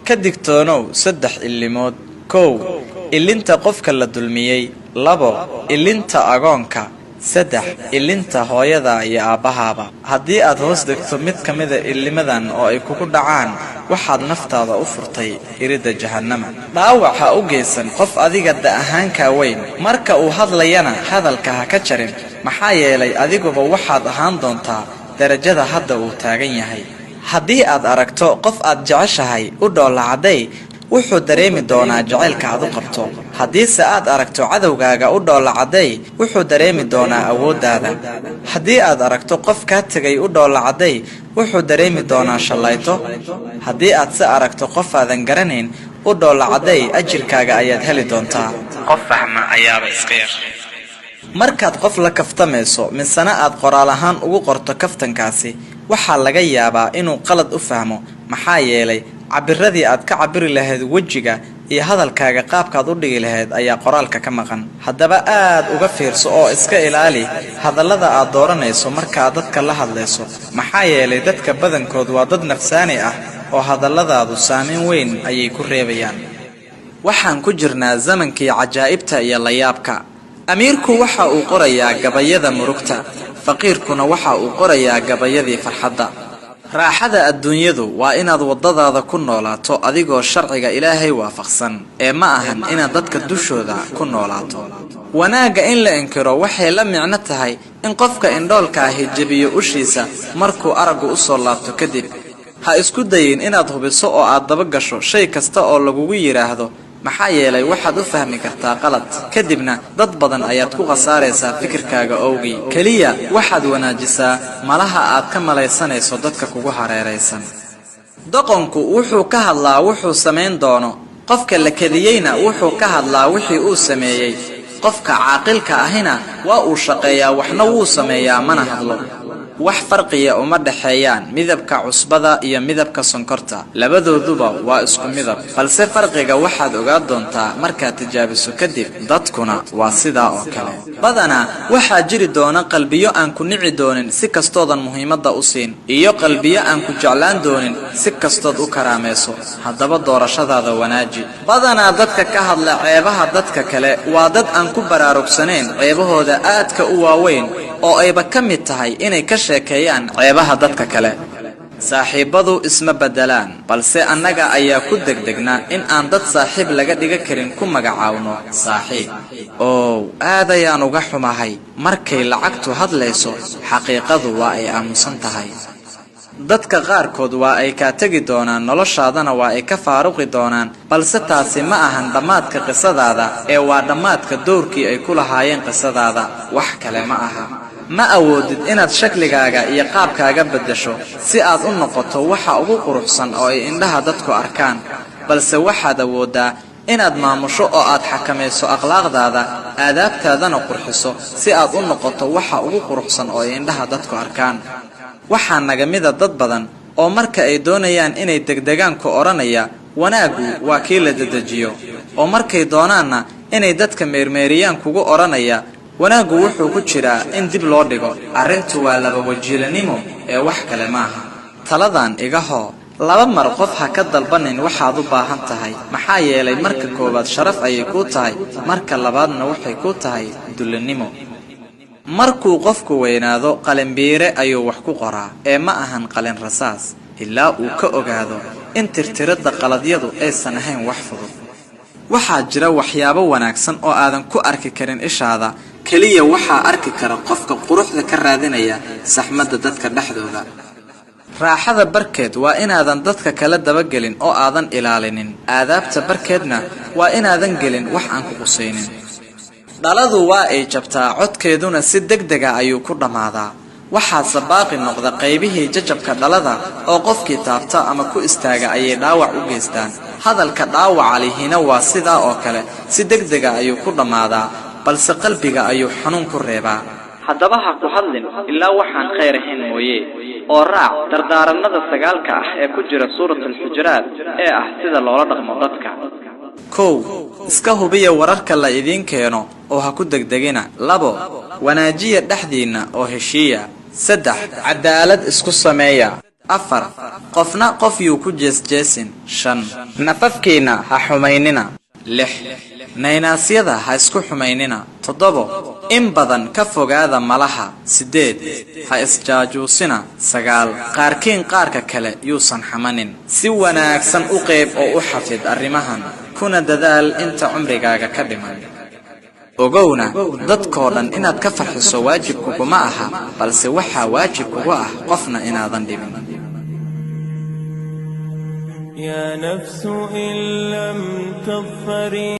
Ka digtoonow saddex illimood. Kow, illinta qofka la dulmiyey. Labo, illinta agoonka. Saddex, illinta hooyada iyo aabbahaaba. Haddii aad hoos degto mid ka mida illimadan oo ay kugu dhacaan, waxaad naftaada u furtay iridda jahannama. Dhaawac ha u geysan qof adiga da ahaankaa weyn. Marka uu hadlayana hadalka ha ka jarin, maxaa yeelay adiguba waxaad ahaan doontaa darajada hadda uu taagan yahay. Haddii aad aragto qof aad jeceshahay, u dhoolla cadday, wuxuu dareemi doonaa jacaylka aad u qabto. Haddiise aad aragto cadowgaaga, u dhoolla cadday, wuxuu dareemi doonaa awooddaada. Haddii aad aragto qof kaa tegay, u dhoolla cadday, wuxuu dareemi doonaa shallayto. Haddii aad se aragto qof aadan garanayn, u dhoolla cadday, ajirkaaga ayaad heli doontaa. Qof fahma ayaaba iska yar. Markaad qof la kaftamayso, misena aad qoraal ahaan ugu qorto kaftankaasi, waxaa laga yaabaa inuu qalad u fahmo, maxaa yeelay cabiradii aad ka cabiri lahayd wejiga iyo hadalkaaga qaabkaad u dhigi lahayd ayaa qoraalka ka maqan. Haddaba aad uga fiirso oo iska ilaali hadallada aad dooranayso markaaad dadka la hadlayso, maxaa yeelay dadka badankood waa dad nafsaani ah oo hadalladaadu saameyn weyn ayay ku reebayaan. Waxaan ku jirnaa zamankii cajaa'ibta iyo layaabka. Amiirku waxa uu qorayaa gabayada murugta, faqiirkuna waxa uu qorayaa gabayadii farxadda. Raaxada adduunyadu waa inaad waddadaada ku noolaato adigoo sharciga Ilaahay waafaqsan, ee ma ahan inaad dadka dushooda ku noolaato. Wanaagga in la inkiro waxay la micno tahay in qofka indhoolka ahi jebiyo ushiisa markuu araggu u soo laabto kadib. Ha isku dayin inaad hubiso oo aad daba gasho shay kasta oo lagugu yidhaahdo, maxaa yeelay waxaad u fahmi kartaa qalad, kadibna dad badan ayaad ku khasaaraysaa fikirkaaga owgii. Keliya waxaad wanaajisaa malaha aad ka malaysanayso dadka kugu hareeraysan. Doqonku wuxuu ka hadlaa wuxuu samayn doono, qofka la kediyeyna wuxuu ka hadlaa wixii uu sameeyey, qofka caaqilka ahina waa uu shaqeeyaa, waxna wuu sameeyaa, mana hadlo. Wax farqiya uma dhexeeyaan midabka cusbada iyo midabka sonkorta, labadooduba waa isku midab, balse farqiga waxaad ogaa doontaa markaad tijaabiso kadib. Dadkuna waa sidaa oo kale. Badanaa waxaa jiri doona qalbiyo aan ku nici doonin si kastoodan muhiimadda u siin, iyo qalbiyo aan ku jeclaan doonin si kastood u karaamayso. Haddaba doorashadaada wanaaji. Badanaa dadka ka hadla ceebaha dadka kale waa dad aan ku baraarugsanayn ceebahooda aadka u waaweyn, oo ayba ka mid tahay inay ka sheekeeyaan ceebaha dadka kale. Saaxiibbadu isma beddelaan, balse annaga ayaa ku degdegnaa in aan dad saaxiib laga dhiga karin ku magacaawno saaxiib. Ow, aad ayaan uga xumahay, markay lacagtu hadlayso xaqiiqadu waa ay aamusan tahay. Dadka qaarkood waa ay kaa tegi doonaan, noloshaadana waa ay ka faaruqi doonaan, balse taasi ma ahan dhammaadka qisadaada, ee waa dhammaadka dowrkii ay ku lahaayeen qisadaada, wax kale ma aha. Ma awoodid inaad shakligaaga iyo qaabkaaga beddesho si aad u noqoto waxa ugu quruxsan oo ay indhaha dadku arkaan, balse waxaad awooddaa inaad maamusho oo aad xakamayso akhlaaqdaada, aadaabtaadana qurxiso si aad u noqoto waxa ugu quruxsan oo ay indhaha dadku arkaan. Waxaa naga mida dad badan oo marka ay doonayaan inay degdegaan ku odhanaya wanaaggu waa kii la dedejiyo, oo markay doonaanna inay dadka meermeeriyaan kugu odhanaya wanaaggu wuxuu ku jiraa in dib loo dhigo. Arrintu waa laba wajiilanimo ee wax kale maaha. Taladan iga hoo: laba mar qof ha ka dalbanin waxaad u baahan tahay, maxaa yeelay marka koowaad sharaf ayay kuu tahay, marka labaadna waxay kuu tahay dullinimo. Markuu qofku weynaado qalinbiire ayuu wax ku qoraa, ee ma ahan qalin rasaas, ilaa uu ka ogaado in tirtiridda qaladyadu aysan ahayn wax fudud. Waxaa jira waxyaabo wanaagsan oo aadan ku arki karin ishaada, keliya waxaa arki kara qofka quruxda ka raadinaya saxmadda dadka dhexdooda. Raaxada barkeed waa inaadan dadka kala dabagelin oo aadan ilaalinin aadaabta, barkeedna waa inaadan gelin wax aan ku qusaynin. Dhaladu waa ay jabtaa, codkeeduna si deg dega ayuu ku dhammaadaa, waxaase baaqi noqda qaybihii jajabka dhalada oo qofkii taabta ama ku istaaga ayay dhaawac u geystaan. Hadalka dhaawaca lihina waa sidaa oo kale, si deg dega ayuu ku dhammaadaa, balse qalbiga ayuu xanuun ku reebaa. Haddaba ha ku hadlin ilaa waxaan khayr ahayn mooye, oo raac dardaaranada sagaalka ah ee ku jira Suurat Alxujuraat ee ah sida loola dhaqmo dadka. Kow, iska hubiya wararka la idiin keeno oo ha ku degdegina. Labo, wanaajiya dhexdiinna oo heshiiya. Saddex, cadaalad isku sameeya. 4, qofna qof yuu ku jeesjeesin. 5, nafafkiina ha xumaynina. 6, naynaasyada ha isku xumaynina. 7, in badan ka fogaada malaha. 8, ha isjaajuusina. 9, qaarkiin qaarka kale yuusan xamanin. Si wanaagsan u qeyb oo u xafid arrimahan, kuna dadaal inta cumrigaaga ka dhiman. Ogowna dadkoo dhan inaad ka farxiso waajib kuguma aha, balse waxaa waajib kugu ah qofna inaadan dhibin. يا نفس إن لم تظفري.